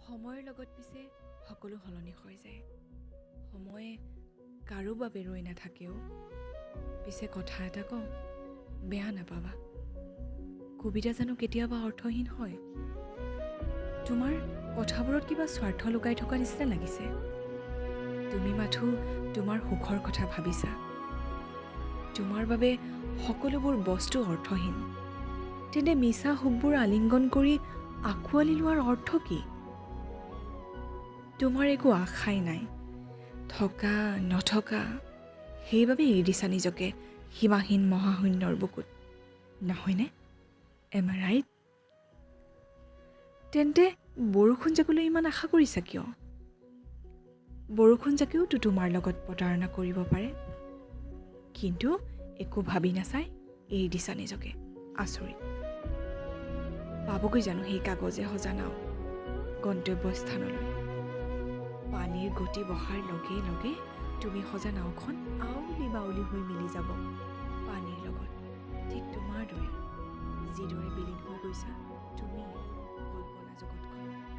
সময়ৰ লগত পিছে সকলো সলনি হৈ যায়। সময়ে কাৰো বাবে ৰৈ নাথাকেও। পিছে কথা এটা কওঁ, বেয়া নাপাবা, কবিতা জানো কেতিয়াবা অৰ্থহীন হয়? তোমাৰ কথাবোৰত কিবা স্বাৰ্থ লুকাই থকা নিচিনা লাগিছে। তুমি মাথো তোমাৰ সুখৰ কথা ভাবিছা। তোমাৰ বাবে সকলোবোৰ বস্তু অৰ্থহীন। তেন্তে মিছা সুখবোৰ আলিংগন কৰি আঁকোৱালি লোৱাৰ অৰ্থ কি? তোমাৰ একো আশাই নাই, থকা নথকা, সেইবাবে এৰি দিছা নিজকে সীমাহীন মহাশূন্যৰ বুকুত, নহয়নে? Am I right? তেন্তে বৰষুণ জাকলৈ ইমান আশা কৰিছা কিয়? বৰষুণ জাকেওতো তোমাৰ লগত প্ৰতাৰণা কৰিব পাৰে। কিন্তু একো ভাবি নাচাই এৰি দিছা নিজকে। আচৰিত! পাবগৈ জানো সেই কাগজে সজা নাও গন্তব্যস্থানলৈ? পানীৰ গতি বঢ়াৰ লগে লগে তুমি সজা নাওখন আউলি বাউলি হৈ মিলি যাব পানীৰ লগত, ঠিক তোমাৰ দৰে, যিদৰে বিলীন হৈ গৈছা তুমি কল্পনা জগতখনৰ লগত।